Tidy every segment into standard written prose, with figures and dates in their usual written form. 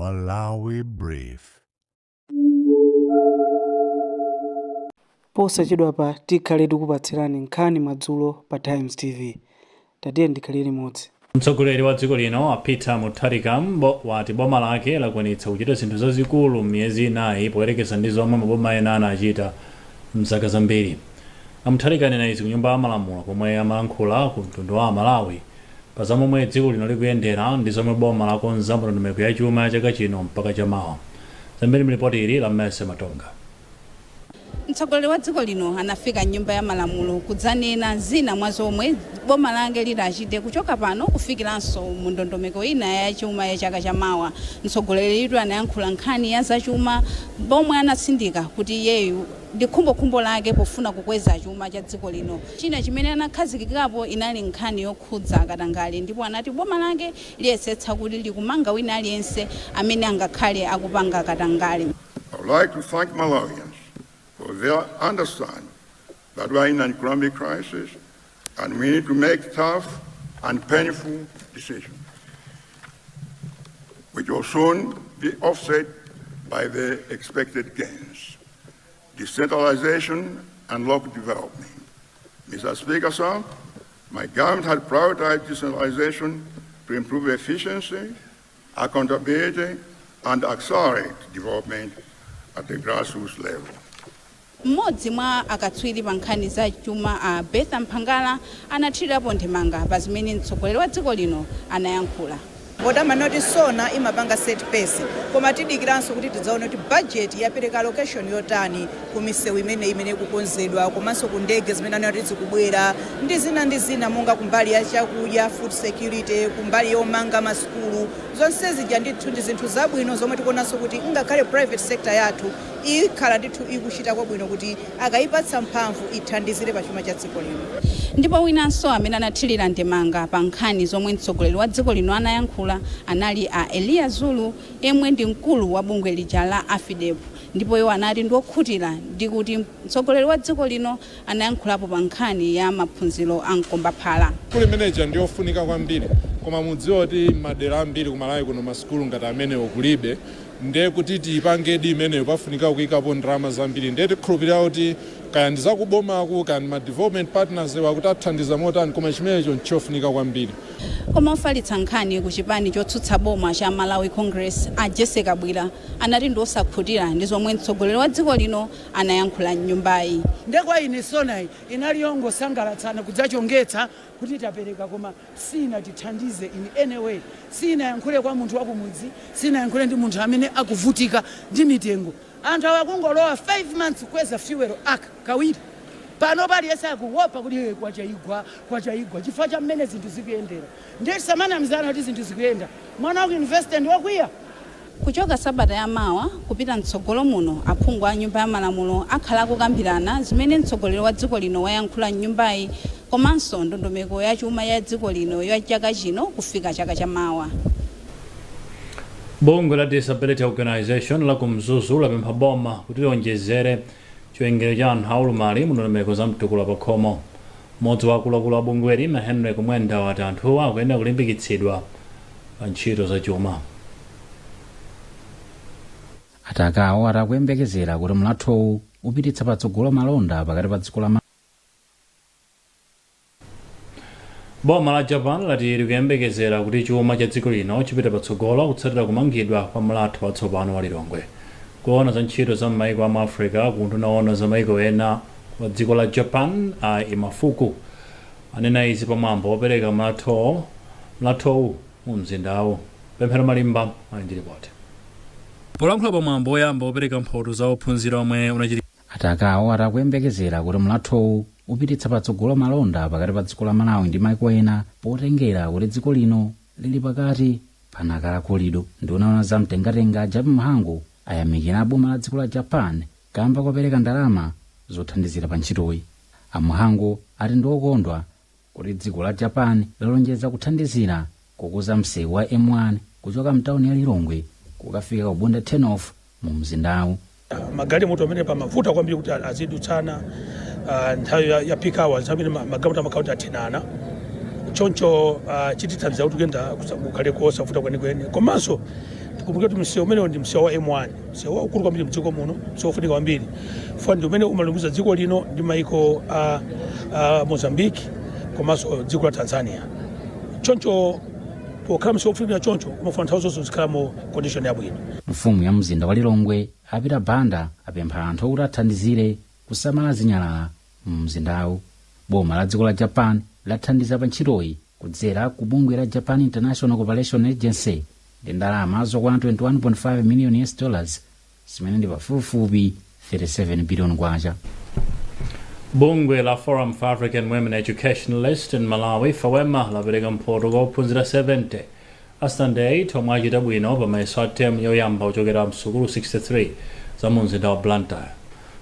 Malawi Brief. Posachedwapa tikhale tikupatsirani nkhani madzulo pa Times TV. Tatiyeni tikhale limodzi. Mtsogoleri wa dziko lino a Peter Mutharika wati boma lake lakwanitsa kuchita zinthu zazikulu m'miyezi 4 poyerekeza ndi zomwe maboma ena anachita mzaka zambiri. A Mutharika anena izi ku Nyumba ya Malamulo pomwe amalankhula ku mtundu wa Amalawi pa za momwe dziko lino likuyendera ndi zomwe boma lakonza mu ndondomeko ya chuma ya chaka chino mpaka chamawa. Zambiri mlipoti ili la Mercy Matonga. Mtsogoleri wa dziko lino anafika m'Nyumba ya Malamulo kudzanena zina mwa zomwe boma lake litachite kuchoka pano kufikiranso mu ndondomeko ina ya chuma ya chaka cha mawa. Mtsogoleriyu anayankhula nkhani ya zachuma pomwe anatsindika kuti iyeyu ndi khumbokhumbo lake pofuna kukweza chuma cha dziko lino. China chimene anakhazikikapo inali nkhani yokhudza katangale ndipo anati boma lake liyesetsa kuti likumanga wina aliyense amene angakhale akupanga katangale. I would like to thank Malawians for their understanding that we are in an economic crisis and we need to make tough and painful decisions, which will soon be offset by the expected gains. Decentralization and local development. Mr. Speaker, sir, my government has prioritized decentralization to improve efficiency, accountability, and accelerate development at the grassroots level. Mmodzi mwa akatswiri pa nkhani za chuma a Bertha Mphangala anathirirapo ndemanga pa zimene mtsogoleri wa dziko lino anayankhula. Potamana kuti SONA imapanga set pace, koma tidikiranso kuti tidzaone kuti budget yapereka allocation yotani ku misewu imene ikukonzedwa, komanso ku ndege zimene anena kuti zikubwera, ndi zina ndi zina, monga kumbali ya chakudya, food security, kumbali yomanga masukulu. Zonse zija ndithu ndi zinthu zabwino zomwe tikuonanso kuti ngakhale private sector yathu ikhala ndithu ikuchita kwabwino kuti akayipatsa mphamvu ithandizire pa chuma cha dziko lino. Ndipo winanso amene anathirira ndemanga pa nkhani zomwe mtsogoleri wa dziko lino anayankhula anali a Eliya Zulu, yemwe ndi mkulu wa bungwe lija la AFIDEP, ndipo iwo anati ndi okhutira ndi kuti mtsogoleri wa dziko lino anayankhulapo pa nkhani ya maphunziro a mkombaphala. Sukulu imeneja ndiyofunika kwambiri, koma mudziwe kuti madera ambiri ku Malawi kuno masukulu ngati amenewo kulibe. Ndiye kuti tiyipangedi imeneyo pafunika kuyikapo ndalama zambiri. Ndiye tikhulupirira kuti kaya ndi zakubomaku, kaya ndi ma development partners wakuti athandiza motani, koma chimenecho nchofunika kwambiri. Koma ofalitsa nkhani ku chipani chotsutsa boma cha Malawi Congress a Jessie Kabwila anati ndi osakhutira ndi zomwe mtsogoleri wa dziko lino anayankhula m'nyumbayi. Nde kwa ine SONA inali yongosangalatsana kudzachongetsa kuti tapereka, koma sinatithandize in any way. Sinayankhule kwa munthu wakumudzi, sinayankhule ndi munthu amene akuvutika ndi mitengo. Anthu awa kungolowa 5 months kukweza fuel aka kawiri. Pano paliyense akuopa kuti kwacha igwa, kwacha igwa, chifukwa cha mmene zinthu zikuyendera. Ndiye tisamanamizana kuti zinthu zikuyenda. Mwana wa ku university ndi wokwiya. Kuchoka sabata ya mawa kupita mtsogolo muno, aphungu a Nyumba ya Malamulo akhala akukambirana zimene mtsogoleri wa dziko lino wayankhula m'nyumbayi komanso ndondomeko ya chuma ya dziko lino ya chaka chino kufika chaka cha mawa. Bungwe la Disability Organization la ku Mzuzu lapempha boma kuti lionjezere chiwerengero cha anthu aulumali mu ndondomeko za mtukula pakhomo. Mmodzi wa akuluakulu a bungweli, Henry Kumwenda, wati anthuwa akuyenera kulimbikitsidwa pa ntchito za chuma. A Takao ati akuyembekezera kuti mlathowu upititsa patsogolo malonda pakati pa dziko la Boma la Japan lati likuyembekezera kuti chuma cha dziko lino chipita patsogolo kutsatira kumangidwa kwa mlatho watsopano wa Lilongwe. Kuona za ntchito za m'maiko a mu Africa ku unduna woona za maiko ena wa dziko la Japan, a Imafuku, anena izi pamwambo wopereka mlathowu mu mzindawu. Pemphero Malimba ali ndi ripoti. Polankhula pamwambo woyamba wopereka mphoto za ophunzira omwe unachitika A Takao ati akuyembekezera kuti mlathowu upititsa patsogolo malonda pakati pa dziko la Malawi ndi maiko ena potengera kuti dziko lino lili pakati pa Nacala Corridor. Nduna yoona za mtengatenga Jappie Mhango ayamikira boma la dziko la Japan kamba kopereka ndalama zothandizira pa ntchitoyi. A Mhango ati ndi okondwa kuti dziko la Japan lalonjeza kuthandizira kukuza msewu wa M1 kuchoka mtawuni ya Lilongwe kukafika ku Bunda Turn-off mu mzindawu. Magalimoto amene pamavuta kwambiri kuti azidutsana nthawi ya peak hours, nthawi imene magalimoto amakhala kuti athinana choncho, chitithandiza kuti kuyenda kukhale kosavuta kwenikweni. Komanso Tikumbukire kuti msewu umenewo ndi msewu wa M1, msewu waukulu kwambiri mdziko muno, msewu wofunika kwambiri funa ndi umene umalumikiza dziko lino ndi maiko a Mozambique komanso dziko la Tanzania. Choncho pokhala msewu wofunikira choncho, umafuna nthawi zonse uzikhala mu condition yabwino. Mfumu ya mzinda wa Lilongwe, a Peter Banda, apempha anthu kuti athandizire kusamala zinyalala mu mzindawu. Boma la dziko la Japan lathandiza pa ntchitoyi kudzera ku bungwe la Japan International Cooperation Agency ndi ndalama zokwana 21.5 million US dollars, zimene ndi pafupifupi 37 billion kwacha. Bungwe la Forum for African Women Educationalists in Malawi, FAWEMA, lapereka mphoto kwa ophunzira 70 a standard 8 omwe achita bwino pa mayeso a term yoyamba kuchokera msukulu 63 za mu mzinda wa Blantyre.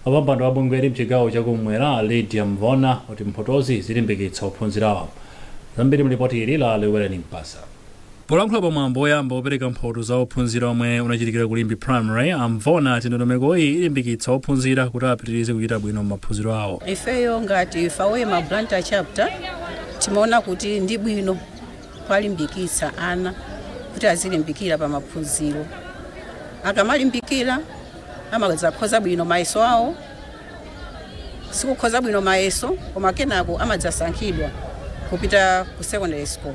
Wapampando wa bungweli mchigawo chakumwera, Lydia Mvona, kuti mphotozi zilimbikitsa ophunzirawa. Zambiri mlipoti ili la Leweleni Mpasa. Polankhula pamwambo woyamba wopereka mphoto za ophunzira omwe unachitikira ku Limbe Primary, amvona ati ndondomekoyi ilimbikitsa ophunzira kuti apitirize kuchita bwino m'maphunziro awo. Ifeyo ngati FAWEMA Blantyre Chapter timaona kuti ndi bwino kwalimbikitsa ana kuti azilimbikira pa maphunziro. Akamalimbikira amadzakhoza bwino mayeso awo. Sikukhoza bwino mayeso, koma kenako amadzasankhidwa kupita ku secondary school,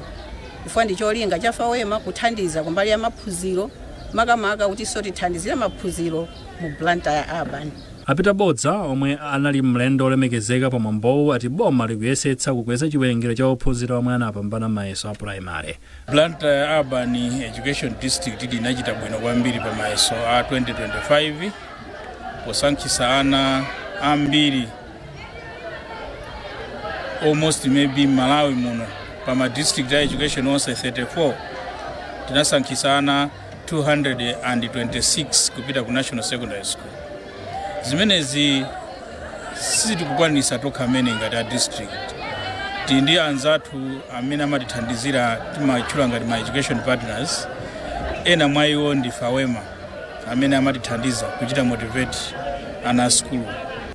chifukwa ndi cholinga cha FAWEMA kuthandiza kumbali ya maphunziro, makamaka kuti so tithandizire maphunziro mu Blantyre Urban. Apita Bodza, omwe anali mlendo olemekezeka pamwambowu, ati boma likuyesetsa kukweza chiwerengero cha ophunzira omwe anapambana mayeso a primary. Blantyre Urban Education District linachita bwino kwambiri pa mayeso a 2025 posankhisa ana ambiri, almost maybe Malawi muno pa ma district a education onse 34 tinasankhisa ana 226 kupita ku national secondary school. Zimenezi sitikukwanisa tokha amene ngati a district. Tili ndi anzathu amene amatithandizira, timatchula ngati ma education partners. Ena mwa iwo ndi FAWEMA amene amatithandiza kuchita motivate ana a sukulu.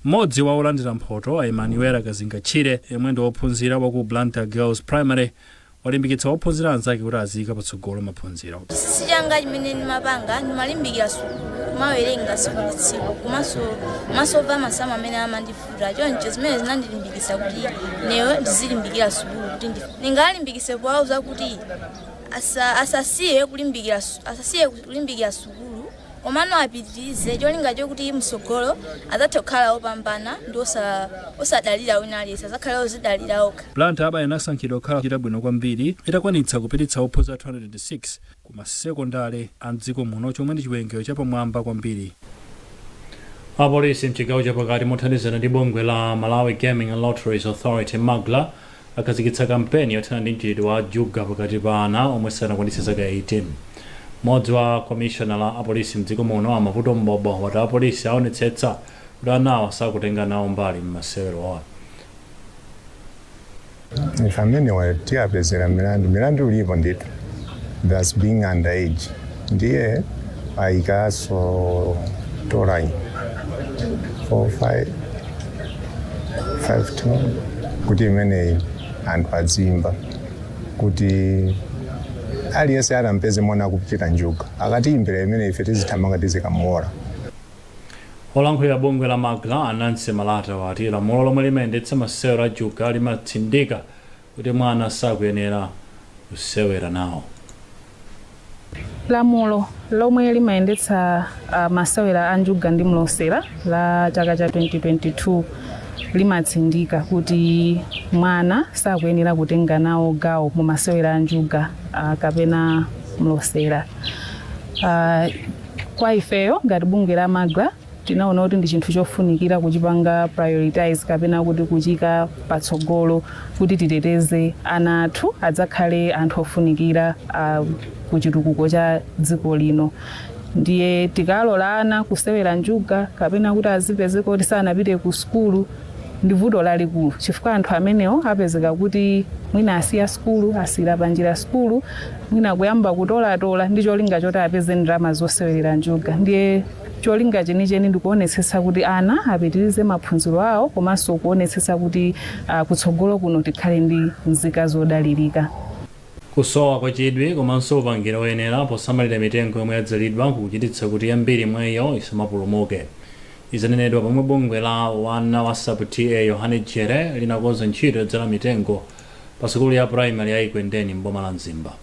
Mmodzi wa olandira mphoto, a Emmanuela Kazingatchire, yemwe ndi wophunzira wa ku Blantyre Girls Primary, walimbikitsa ophunzira anzake kuti aziyika patsogolo maphunziro. Chinsinsi changa chimene ndimapanga, ndimalimbikira sukulu, kumawerenga tsiku ndi tsiku, komanso kumasova masamu amene amandivuta. Choncho zimene zinandilimbikitsa kuti ineyo ndizilimbikira sukulu, kuti ndingalimbikitse powauza kuti asasiye kulimbikira sukulu, komano apitirize, cholinga chokuti msogolo adzathe kukhala opambana ndi osadalira wina aliyense, azakhale ozidalira okha. Blantyre Urban inasankhidwa kukhala kuchita bwino kwambiri itakwanitsa kupititsa ophunzira 206 ku masekondale a mdziko muno, chomwe ndi chiwerengero chapamwamba kwambiri. Apolisi mchigawo chapakati, mothandizana ndi bungwe la Malawi Gaming and Lotteries Authority, MAGLA, akhazikitsa kampeni yothana ndi mchitidwe wa juga pakati pa ana omwe sanakwanitse zaka 18. Mmodzi wa komishonala apolisi mdziko muno, Amavuto Mbobo, wati apolisi aonetsetsa kuti anawa sakutenga nawo mbali m'masewerowa. Ife amenewa tiyapezera milandu. Milandu ilipo ndithu, that's being underage. Ndiye ayikaso toline 45 52 kuti imeneyi anthu adzimba kuti aliyense atampeze mwana akuchita njuga, akatiyimbira imene, ife tizithamanga, tizikamuola. Olankhulira bungwe la MAGLA, Anansi Malata, wati lamulo lomwe limayendetsa masewero a juga limatsindika kuti mwana sakuyenera kusewera nawo. Lamulo lomwe limayendetsa masewera a njuga ndi mlosera la chaka cha 2022 limatsindika kuti mwana sakuyenera kutenga nawo gawo mu masewera a njuga kapena mlosera. Kwa ifeyo ngati bungwe la MAGLA tinaona kuti ndi chinthu chofunikira kuchipanga prioritize, kapena kuti kuchika patsogolo, kuti titeteze ana athu adzakhale anthu ofunikira ku chitukuko cha dziko lino. Ndiye tikalola ana kusewera njuga kapena kuti azipezeka kuti sanapite ku sukulu, ndi vuto lalikulu, chifukwa anthu amenewo apezeka kuti mwina asiya sukulu, asiyira panjira sukulu, mwina kuyamba kutolatola ndi cholinga choti apeze ndalama zosewerera njuga. Ndiye cholinga chenicheni ndikuonetsetsa kuti ana apitirize maphunziro awo, komanso kuonetsetsa kuti kutsogolo kuno tikhale ndi nzika zodalirika. Kusowa kwa chidwi komanso upangiri oyenera posamalira mitengo yomwe yadzalidwa kukuchititsa kuti yambiri mwa iyo isamapulumuke. Izanenedwa pomwe bungwe la wana wa Sub TA Yohane Jere linakonza ntchito yodzala mitengo pa sukulu ya primary ya Ikwendeni m'boma la Mzimba.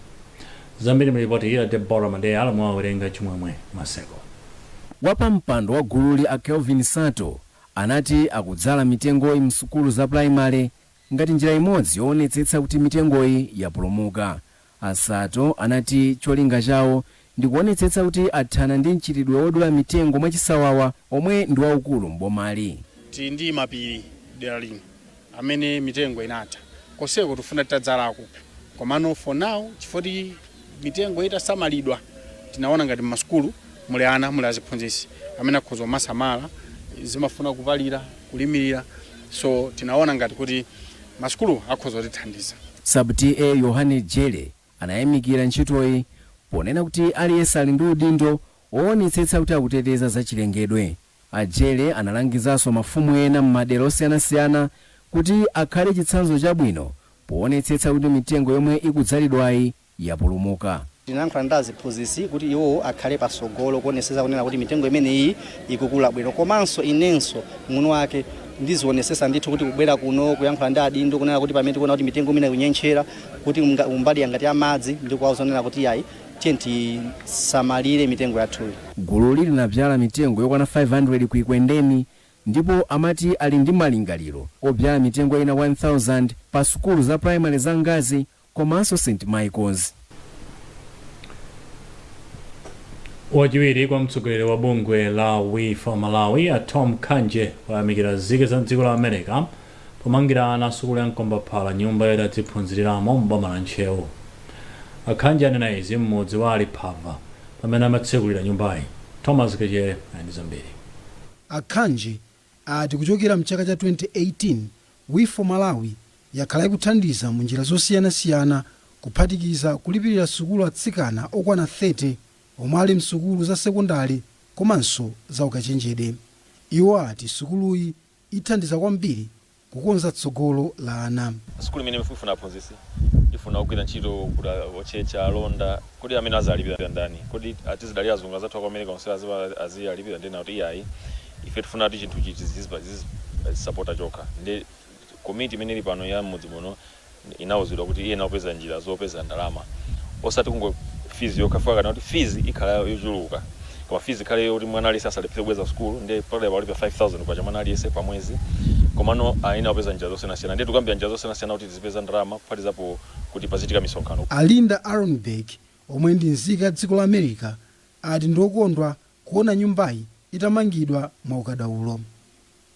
Zambiri mlipoti la Deborah Madeya lomwe wawerenga Chimwemwe Maseko. Wapampando wa gululi a Kelvin Sato anati akudzala mitengoyi msukulu za primary ngati njira imodzi yoonetsetsa kuti mitengoyi yapulumuka. A Sato anati cholinga chawo ndikuonetsetsa kuti athana ndi mchitidwe wodula mitengo mwachisawawa omwe ndi waukulu m'bomali. Tili ndi mapiri dera lino amene mitengo inatha, konseko tifuna titadzalako, komano for now chifukwa mitengo itasamalidwa, tinaona ngati mmasukulu muli ana, muli aziphunzitsi amene akhoza kumasamala, zimafuna kupalira, kulimirira, so tinaona ngati kuti masukulu akhoza kutithandiza. Sub TA Yohane Jere anayamikira ntchitoyi ponena kuti aliyense ali ndi udindo woonetsetsa kuti akuteteza zachilengedwe. A Jere analangizanso mafumu ena m'madera osiyanasiyana kuti akhale chitsanzo chabwino poonetsetsa kuti mitengo yomwe ikudzalidwayi yapulumuka. Tinayankhula ndi aziphunzitsi kuti iwowo akhale pasogolo kuonesesa kunena kuti mitengo imeneyi ikukula bwino, komanso inenso mwini wake ndizionesesa ndithu kuti kubwera kuno kuyankhula ndi adindo kunena kuti pamene tikuona kuti mitengo imene ikunyentchera kuti umbali yangati ya madzi, ndikuwauza kunena kuti ayi, tiye tisamalire mitengo yathuyi. Gululi linabzala mitengo yokwana 500 ku Ikwendeni ndipo amati ali ndi malingaliro obzala mitengo ina 1000 pa sukulu za primary za Ngazi komanso St Michael's. Wachiwiri kwa mtsogoleri wa bungwe la We for Malawi a Tom Khanje wayamikira nzika za dziko la America pomangira ana a sukulu ya Mkombaphala nyumba yoti adziphunziriramo m'boma la Ntcheu. A Khanje anena izi m'mudzi wa Aliphava pamene amatsekulira nyumbayi. Thomas Kachere ali ndi zambiri. A Khanje ati kuchokera mchaka cha 2018, We for Malawi yakhala ikuthandiza mu njira zosiyanasiyana kuphatikiza kulipilira sukulu atsikana okwana 30 omwe ali msukulu za sekondale komanso za ukachenjede. Iwo ati sukuluyi ithandiza kwambiri kukonza tsogolo la ana. Sukulu imene ifuna aphunzitsi, ifuna ogwira ntchito kuti otchetcha, alonda, kodi amene azalipira ndani? Kodi tizidalira azungu anzathu aku America onse aziyalipira? Ndena kuti iyayi, ife tifuna kuti chinthu ichi tizisapota chokha. Ndi komiti imene ili pano ya m'mudzi muno inauzidwa kuti iyenera kupeza njira zopeza ndalama, osati kungo fees yokha, fika kana kuti fees ikhala yochuluka, koma fees ikhale yoti mwana aliyense asalephere kubweza sukulu. Ndiye pakadali palipira 5000 kwacha mwana aliyense pa mwezi, komano ayenera kupeza njira zosiyanasiyana. Ndiye tikuyambira njira zosiyanasiyana kuti tizipeza ndalama, kuphatizapo kuti pazichitika misonkhano. A Linda Aronberg omwe ndi nzika ya dziko la America ati ndiokondwa kuona nyumbayi itamangidwa mwaukadaulo.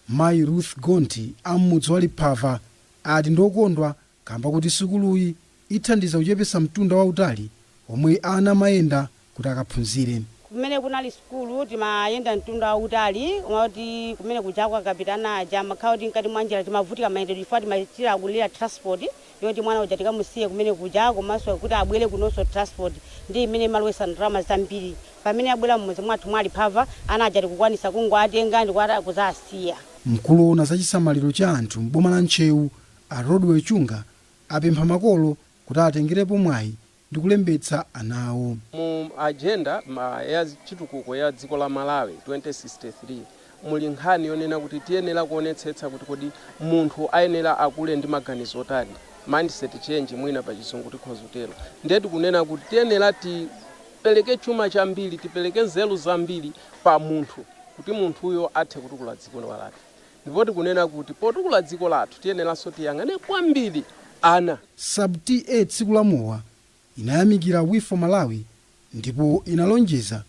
Mayi Ruth Gonti a m'mudzi wa Liphava ati ndiokondwa kamba kuti sukuluyi ithandiza kuchepetsa mtunda wautali omwe ana amayenda kuti akaphunzire. Kumene kunali sukulu timayenda mtunda wautali, kuti kumene kuja kwakapita ana aja amakhala kuti mkati mwa njira timavutika mayendedwe chifukwa timachita kulira transport yoti mwana uja tikamusiye kumene kuja, komanso kuti abwere kunonso transport ndi imene imalowetsa ndalama zambiri. Pamene abwera m'mudzi mwathu mwa Liphava, ana aja tikukwanisa kungowatenga ndi kudzawasiya. Mkulu woona za chisamaliro cha anthu m'boma la Ntcheu a Rodwell Chunga apempha makolo kuti atengerepo mwayi ndi kulembetsa ana awo. Mu agenda ya chitukuko ya dziko la Malawi 2063 muli nkhani yonena kuti tiyenera kuonetsetsa kuti kodi munthu ayenera akule ndi maganizo otani, mindset change mwina pa Chizungu tikhoza kutero. Ndiye tikunena kuti tiyenera tipereke chuma chambiri, tipereke nzeru zambiri pa munthu kuti munthuyo athe kutukula dziko lathu. Ndipo tikunena kuti potukula dziko lathu tiyeneranso tiyang'ane kwambiri ana. Sub TA Tsikulamowa inayamikira We for Malawi ndipo inalonjeza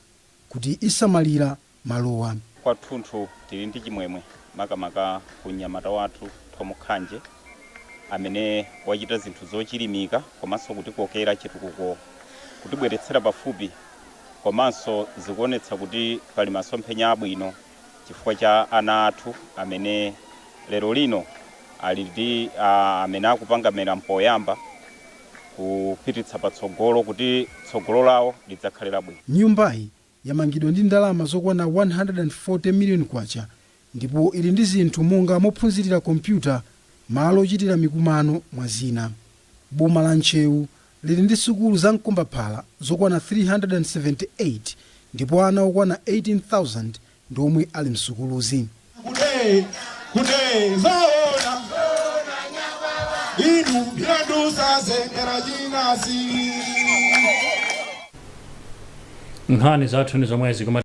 kuti isamalira malowa. Kwathunthu tili ndi chimwemwe makamaka ku mnyamata wathu Thom Khanje amene wachita zinthu zochilimika komanso kutikokera chitukuko, kutibweretsera pafupi, komanso zikuonetsa kuti pali masomphenya abwino chifukwa cha ana athu amene lero lino ali ndi amene akupanga mera mpoyamba kupititsa patsogolo kuti tsogolo lawo lidzakhale labwino. Nyumbayi yamangidwa ndi ndalama zokwana K140 million ndipo ili ndi zinthu monga mophunzirira kompyuta, malo ochitira mikumano mwa zina. Boma la Ntcheu Lili ndi sukulu za mkumbaphala zokwana 378 ndipo ana okwana 18,000 ndi omwe ali msukuluzi. Kude kude zoona inu mpirandusa zengera chinasi. Nkhani zathu ndi zomwezi koma